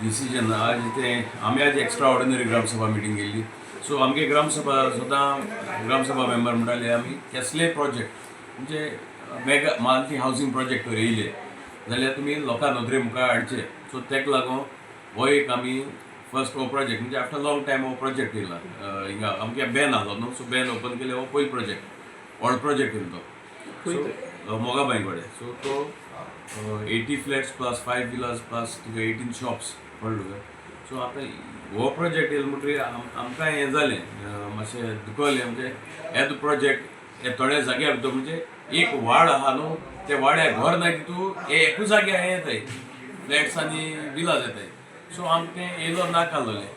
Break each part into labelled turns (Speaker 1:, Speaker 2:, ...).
Speaker 1: Decision आज ते आमी आज एक्स्ट्रा ऑर्डिनरी ग्रामसभा मिटींग केल्ली. सो आमगे ग्रामसभा स्वता ग्रामसभा मेंबर म्हणटाले, आमी कसले प्रोजेक्ट म्हणजे मेगा मल्टी हावजींग प्रोजेक्ट येयले जाल्यार तुमी लोकां नदरे मुखार हाडचे. सो तेका लागून हो एक आमी फर्स्ट हो प्रोजेक्ट, म्हणजे आफ्टर लॉंग टायम हो प्रोजेक्ट येयला. हिंगा आमगे बॅन आहलो न्हू, सो बॅन ओपन केले. हो पयलो प्रोजेक्ट, व्हड प्रोजेक्ट येयलो तो. सो मोगाबाई कडेन, सो तो 80 flats plus five villas plus तुका 18 शॉप्स, कळ्ळें तुका? सो आतां हो प्रोजेक्ट येयलो म्हणटकीर आमकां हें जालें, मातशें दुखवलें. म्हणजे येदो प्रोजेक्ट हे थोड्या जाग्यार भितर, म्हणजे एक वाड आहा न्हू, ते वाड्यार घर नाय, तितू हे एकूच जाग्यार हें येताय, फ्लॅट्स आनी विलास येताय. सो आमकां तें येयलो नाका आहलोलें.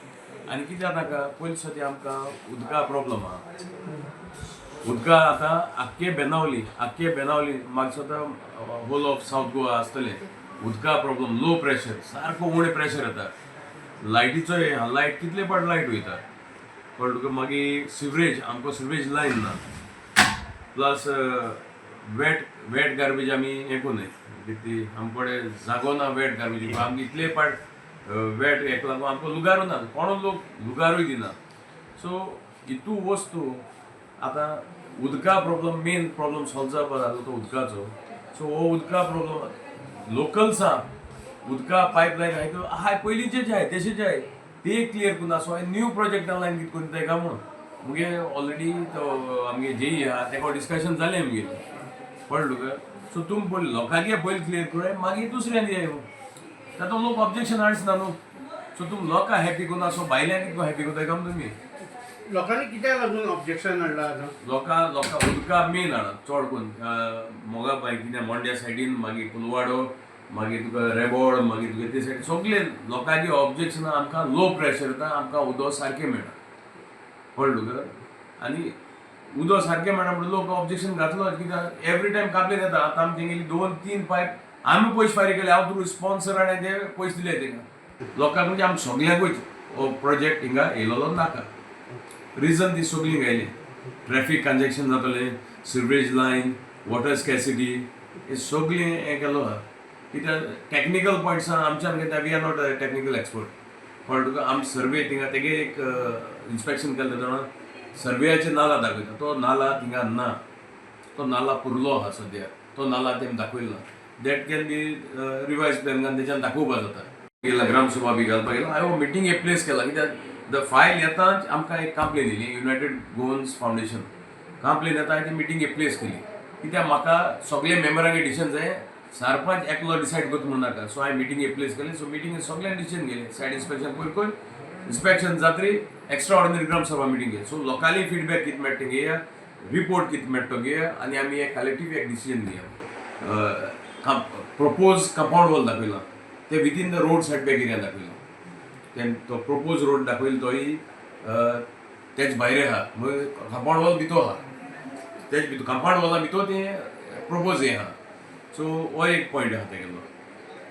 Speaker 1: आनी कित्याक नाका? पयलीं सद्या आमकां उदका प्रॉब्लम आहा. उदका आतां आख्खे बेनावली, आख्खे बेनावली, म्हाका दिसता होल ऑफ सावथ गोवा आसतलें उदका प्रॉब्लम. लो प्रेशर, सारको उणें प्रेशर येता. लायटीचो हे, लायट कितले पाट लायट वयता, कळ्ळें तुका? मागीर सिवरेज, आमकां सिवरेज लायन ना. प्लस वेट गार्बेज आमी हें करुनाय, कितें ती आमचे कडेन जागो ना वेट गार्बेज. आमकां इतले पाट वेट हेका लागून आमकां लुगारू ना, कोणूच लोक लुगारूय दिना. सो हितू वस्तू आतां उदका प्रॉब्लम, मेन प्रॉब्लम सॉल्व जावपा जालो तो उदकाचो. सो हो उदका प्रॉब्लम लोकल्सा उदका पायपलायन आहाय त्यो आहाय, पयलींचेच आहाय, तशेंच आहाय, ते क्लियर करून. सो हांवें न्यू प्रोजेक्ट लायन कितें करून तेका म्हूण मुगे ऑलरेडी तो आमगे जेई आहा, तेका डिस्कशन जालें आमगेलें, कळ्ळें तुका? सो तुमी पयलीं लोकांगे पयलीं क्लियर करूया, मागीर दुसऱ्यान दिया. तातूंत लोक ऑब्जेक्शन हाडच ना न्हू. सो तुमी लोकांक हॅपी करून, सो भायल्यांक कितको हॅपी करताय काय तुमी?
Speaker 2: लोकांनी कित्याक लागून ऑब्जेक्शन हाडलां आतां?
Speaker 1: लोकां उदका मेन हाडा चड करून मोगा बाय कितें मोंड्या सायडीन, मागीर कुलवाडो, मागीर तुका रेबोड, मागीर तुका ते सायडीन सगळे लोकांचे ऑब्जेक्शन, आमकां लो प्रेशर येता, आमकां उदक सारकें मेळना, कळ्ळें तुका? आनी उदक सारकें मेळना म्हणून लोक ऑब्जेक्शन घातलो, कित्याक एवरी टायम कापलेन येता. आतां आमी तेंगेली दोन तीन पायप आमी पयशे फारीक केले. हांव थ्रू स्पॉन्सर आनी ते पयशे दिले तेंकां लोकांक. म्हणजे आमी सगल्यांकूच हो प्रोजेक्ट हिंगा येयलेलो नाका. रिजन ती सगळीं घायली, ट्रॅफिक कंजेक्शन जातलें, सिवरेज लायन, वॉटर स्कॅसिटी, हे सगळें हें केलो आहा. कित्याक टॅक्निकल पॉयंट्सान आमच्यान कितें, we are not a technical expert, कळ्ळें तुका? आमी सर्वे थिंगा तेगे एक इन्स्पेक्शन केलें तेन्ना सर्वेयाचे नाला दाखयता, तो नाला थिंगा ना. तो नाला पुरलो आहा सद्या, तो नाला तेमी दाखयलो ना. That can be revise plan, तेच्यान दाखोवपा जाता. गेला ग्रामसभा बी घालपाक गेलो हांवें, मिटींग एक प्लेस केला, कित्याक the file येता आमकां एक कंप्लेन येयली, युनायटेड गोवन्स फावंडेशन कंप्लेन येता, हांवें ती मिटींग एक प्लेस केली, कित्याक म्हाका सगळे मेंबरांगे डिसिजन जाय, सरपंच एकलो डिसायड करता म्हणून नाका. सो हांवें मिटींग एक प्लेस केली. सो मिटींग सगळ्यांनी डिसिजन गेले. सायड इन्स्पेक्शन पयर करून इन्स्पेक्शन जातरी एक्स्ट्रा ऑर्डिनरी ग्रामसभा मिटींग घे. सो लोकांनी फिडबॅक कितें मेळटा घेया, रिपोर्ट कितें मेळटा घेया आनी आमी एक कलेक्टीव एक डिसिजन घेया. प्रपोज कंपाऊंड वॉल दाखयला, ते within the road setback area दाखयला. ते तो प्रपोज रोड दाखयलो तोय तेच भायर आहा, कंपाऊंड वॉल भितर आहा, तेच भितर कंपाऊंड वॉला भितर ते प्रपोज हें आहा. सो हो एक पॉयंट आहा तेगेलो.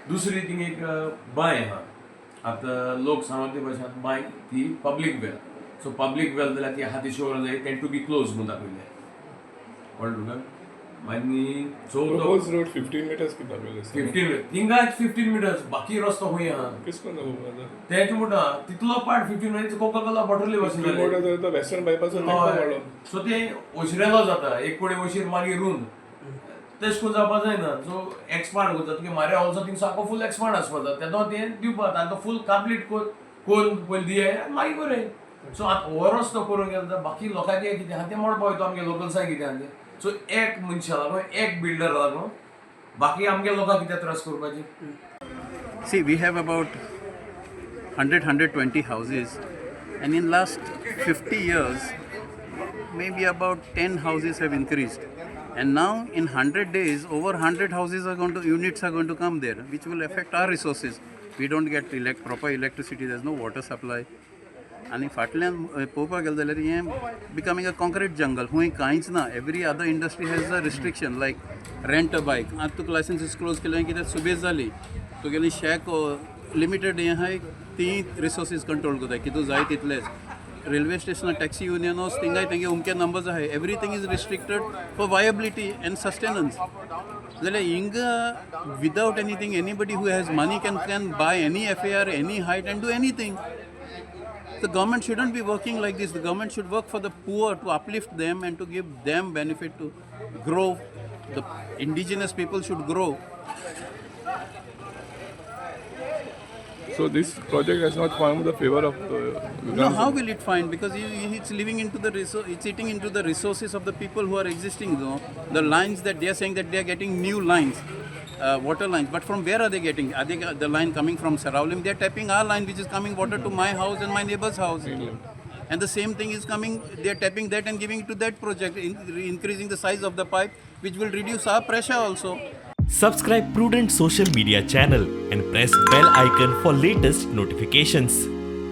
Speaker 1: दुसरी थिंग एक बांय आहा. आतां लोक सांगता ते भाशेन बांय ती पब्लीक वेल. सो पब्लीक वेल जाल्यार ती आहा ती शोर जाय, तें टू बी क्लोज म्हणून दाखयलें, कळ्ळें तुका? मागीर चवथो
Speaker 3: प्रपोज रोड 15 मिटर्स कितें दाखयलें?
Speaker 1: 15 थिंगा, 15 मिटर्स. बाकी रस्तो खंय आहा?
Speaker 3: किस कोण दाखोवपा?
Speaker 1: तेच म्हणटा, तितलो पार्ट 15 मिटर्स कोका कोला बॉटली भाशेन जालें.
Speaker 3: मोटर तो वेस्टर्न बायपास.
Speaker 1: हय. सो ते ओशिरेलो जाता, एक कडेन वशीर, मागीर रुंद, तेश करून जावपा जायना. सो एक्सपांड करता तुगे मारे ऑल्सो थिंग सारको फूल एक्सपांड आसपा जाय. तेदो तें दिवपा आतां फूल कंप्लीट कोन्न पयलीं दियाय आनी मागीर बरें. सो आतां हो रस्तो करूंक गेलो जाल्यार बाकी लोकांचे कितें आहा तें मोडपा वयता, आमगे लोकल्सांक कितें आहा तें. सो एक मनशा लागून, एक बिल्डर लागून बाकी आमगे लोकांक कित्याक त्रास करपाचे?
Speaker 4: See, we have about 100, 120 houses, and in last 50 years, maybe about 10 houses have increased. And now, in 100 days, over 100 houses are going to, units are going to come there, which will affect our resources. We don't get proper electricity, there's no water supply. आनी फाटल्यान पळोवपाक गेलें जाल्यार हें Becoming a concrete जंगल, खूंय कांयच ना. Every other industry has a restriction, like rent a bike. आतां तुका लायसन्सीस क्लोज केलें, कित्याक सुबेज जाली. तुगेली शॅक लिमिटेड हें आहाय, ती रिसोर्सीस कंट्रोल करताय, कितू जाय तितलेच. रेल्वे स्टेशनार टॅक्सी युनियन थिंगाय तेंगे उमके नंबर्स आहाय. Everything is restricted for viability and sustenance. जाल्यार हिंगा without anything, anybody who has money can buy any FAR, any height and do anything. The government shouldn't be working like this. The government should work for the poor, to uplift them and to give them benefit to grow. The indigenous people should grow.
Speaker 3: So this project has not found the favor of the
Speaker 4: No, how will it find? Because it's living into the resource, it's eating into the resources of the people who are existing. Though the lines that they are saying that they are getting new lines, water lines. But from where are they getting? Are they the line coming from Saraulim? They are tapping our line, which is coming water to my house and my neighbor's house. And the same thing is coming. They are tapping that and giving it to that project, increasing the size of the pipe, which will reduce our pressure also.
Speaker 5: Subscribe Prudent Social Media channel and press bell icon for latest notifications.